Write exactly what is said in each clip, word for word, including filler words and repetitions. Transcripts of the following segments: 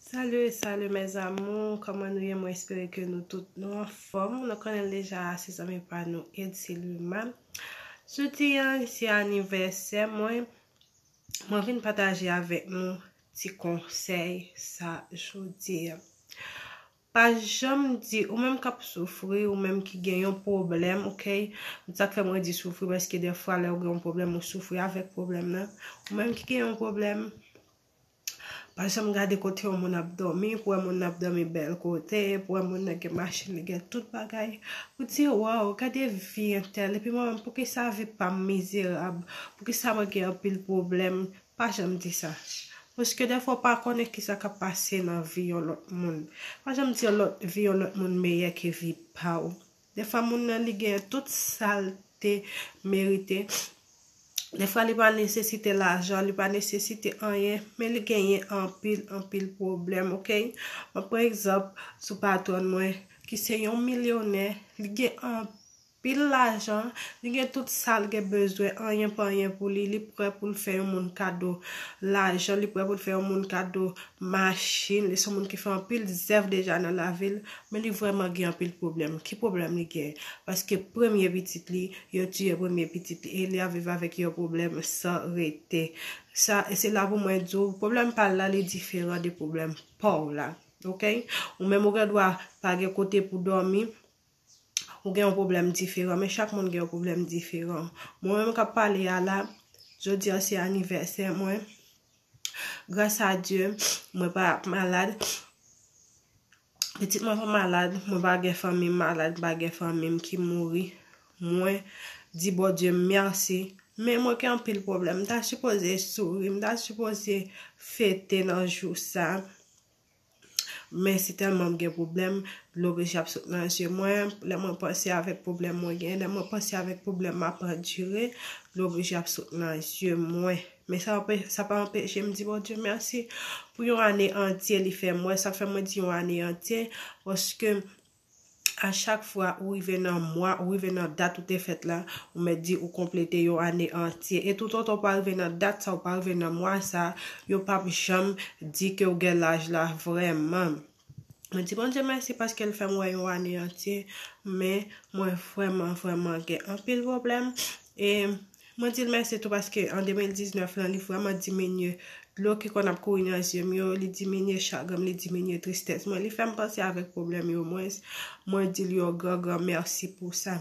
Salut, salut mes amours, kòman nou ye? Mwen espere ke nou tout nou anfòm. Nou konnen l deja, se zanmi pa nou Edcy Luma. Jodi a se anivèsè mwen. Mwen vin pataje avèk nou ti konsèy sa jodi a. Pa janm di, ou menm k ap soufri, ou menm ki gen yon pwoblèm, ok? Sa k fè mwen di soufri, paske defwa lè ou gen yon pwoblèm, ou soufri avèk pwoblèm nan. Ou menm ki gen yon pwoblèm, pa janm gade kote yon moun ap dòmi, pou wè moun nan ap dòmi bèl kote, pou wè moun nan gen machin, li gen tout bagay. Ou di, waw, gade vi entèl, epi mwen menm, poukisa vi pa m mizerab? Poukisa mwen gen anpil pwoblèm? Pa janm di sa. Paske defwa ou pa konnen kisa k ap pase nan vi yon lòt moun. Pa janm di yon lòt, vi yon lòt moun meyè ke vi pa w. Defwa moun nan li gen tout sa l te merite. Defwa li pa nesesite lajan, li pa nesesite anyen, men li genyen anpil, anpil pwoblèm, ok? Mwen pran egzanp sou patwòn mwen, ki se yon milyonè, li gen anpil lajan, li gen tout sa l gen bezwen, anyen pa anyen pou li, li prè pou l fè yon moun kado lajan, li prè pou l fè yon moun kado machin, li se yon moun ki fè anpil zèv deja nan lavi l, men li vrèman gen anpil pwoblèm. Ki pwoblèm li gen? Paske premye pitit li, yo tiye premye pitit li, e li ap viv avèk yon pwoblèm san rete. Sa, e se la pou mwen di w, pwoblèm pa l la, li diferan de pwoblèm pa w la. Ok? Ou menm ou gen dwa pa gen kote pou dòmi, ou gen yon pwoblèm diferan, men chak moun gen yon pwoblèm diferan. Mwen menm k ap pale a la, jodi a se anivèsè mwen. Gras a Dye, mwen pa malad. Pitit mwen pa malad, mwen pa gen fanmi m malad, m pa gen fanmi m ki mouri. Mwen di Bondye mèsi. Men mwen gen anpil pwoblèm. M ta sipoze souri, m ta sipoze fete nan jou sa. Men se tèlman m gen pwoblèm, dlo oblije ap sot nan zye mwen. Lè mwen panse avèk pwoblèm mwen gen, lè mwen panse avèk pwoblèm m ap andire, dlo oblije ap sot nan zye mwen. Men sa anpe-, sa pa anpeche m di Bondye mèsi pou yon ane antye li fè m wè. Sa k fè mwen di yon ane antye, paske a chak fwa ou rive nan mwa, ou rive nan dat ou te fèt la, ou mèt di ou konplete yon ane antye. E toutotan ou pa rive nan dat sa, ou pa rive nan mwa sa, yo p ap janm di ke ou gen laj la vrèman. Mwen di Bondye mèsi paske l fè m wè yon ane antye, men mwen vrèman, vrèman gen anpil pwoblèm. E mwen di l mèsi tou paske an de mil diznèf lan, li vrèman diminye dlo ki konn ap kouri nan zye m yo, li diminye chagren m, li diminye tristès mwen, li fè m panse avèk pwoblèm yo mwens. Mwen di l yon gran, gran mèsi pou sa.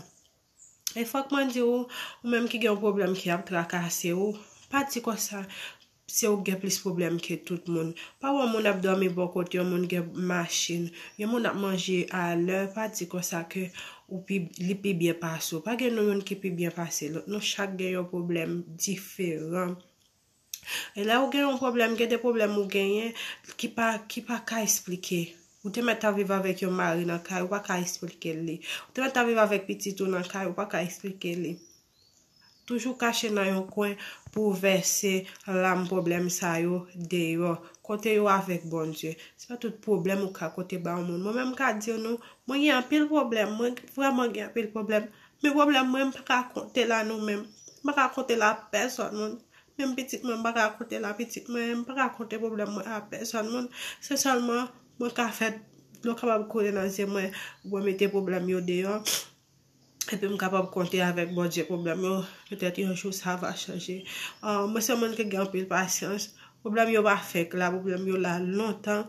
E fòk mwen di w, ou menm ki gen yon pwoblèm ki ap trakase w, pa di konsa, se ou k gen plis pwoblèm ke tout moun. Pa wè yon moun ap dòmi bò kote, yon moun gen machin, yon moun ap manje alè, pa di konsa ke ou pi, li pi byen pase w. Pa gen nou youn ki pi byen pase lòt. Nou chak gen yon pwoblèm diferan. E lè ou gen yon pwoblèm, gen de pwoblèm ou genyen ki pa, ki pa ka esplike. Ou te mèt ap viv avèk yon mari nan kay, ou pa ka esplike l li. Ou te mèt ap viv avèk pitit ou nan kay, ou pa ka esplike l li. Toujou kache nan yon kwen pou w vèse lam pwoblèm sa yo deyò. Konte yo avèk Bondye. Se pa tout pwoblèm ou ka konte ba yon moun. Mwen menm, m ka di nou, mwen gen anpil pwoblèm. Mwen vrèman gen anpil pwoblèm. Men pwoblèm mwen, m pa ka konte l a nou menm. M pa ka konte l a pèsòn moun. Menm pitit mwen, m pa ka konte l a pitit mwen. M pa ka konte pwoblèm mwen a pèsòn moun. Se sèlman mwen ka fè dlo kapab koule nan zye mwen, mwen mete pwoblèm yo deyò. Epi m kapab konte avèk Bondye pwoblèm yo. Petèt yon jou sa va chanje. Ah, mwen se yon moun ki gen anpil pasyans. Pwoblèm yo pa fenk la, pwoblèm yo la lontan.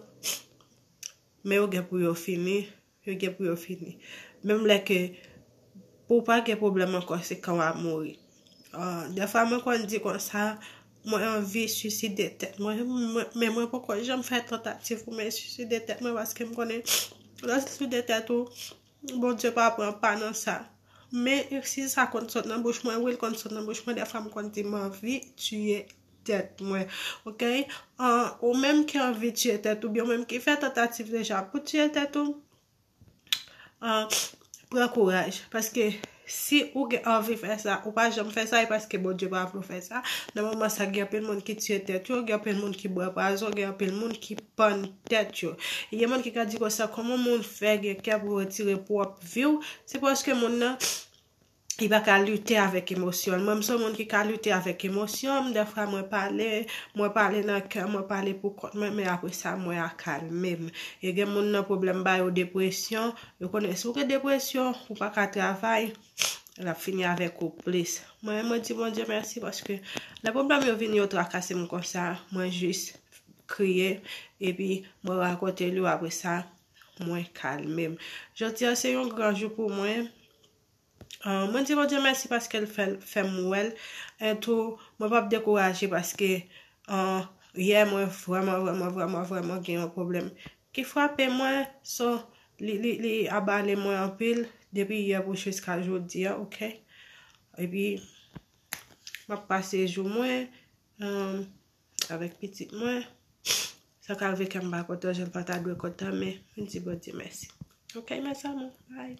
Men yo gen pou yo fini. Yo gen pou yo fini. Menm lè ke pou w pa gen pwoblèm ankò, se kan w ap mouri. Ah, defwa mwen konn di konsa, mwen anvi swiside tèt mwen, mwen, men mwen poko janm fè tantativ pou mwen swiside tèt mwen, paske m konnen lè w swiside tèt ou, Bondye pa pran pa nan sa. Men si sa konn sot nan bouch mwen, wi, l konn sot nan bouch mwen, defwa m konn di m anvi tiye tèt mwen. Ok? Ah, ou menm ki anvi tiye tèt ou, byen ou menm ki fè tantativ deja pou tiye tèt ou, ah, pran kouraj. Paske si ou gen anvi fè sa, ou pa janm fè sa, e paske Bondye pa vle w fè sa. Nan moman sa, gen anpil moun ki tiye tèt yo, gen anpil moun ki bwè pwazon, gen anpil moun ki pann tèt yo. E gen moun ki ka di konsa, kòman moun fè gen kè pou retire pwòp vi w? Se paske moun nan, li pa ka lite avèk emosyon l. Mwen, m se yon moun ki ka lite avèk emosyon m. Dèfwa, mwen pale, mwen pale nan kè, mwen pale pou kont mwen, men apre sa, mwen akalme m. E gen moun nan pwoblèm ba yo depresyon, yo konnen si w gen depresyon, ou pa ka travay, l ap fini avèk ou plis. Mwen, mwen di Bondye mèsi paske lè pwoblèm yo vini, yo trakase m konsa, mwen jis kriye, epi mwen rakonte li yo, apre sa, mwen kalme m. Jodi a se yon gran jou pou mwen. Ah, mwen di Bondye mèsi paske l fè, fè m wè l. E tou, mwen p ap dekouraje paske, ah, yè mwen vrèman, vrèman, vrèman, vrèman gen yon pwoblèm ki frape mwen. So, li, li, li abale mwen anpil depi yè pou jiska jodi a, oke? Epi, m ap pase jou mwen, um, avèk pitit mwen. Sa ka rive kè m pa kontan, jan l pa ta dwe kontan, men mwen di Bondye mèsi. Oke, mes amours, bye.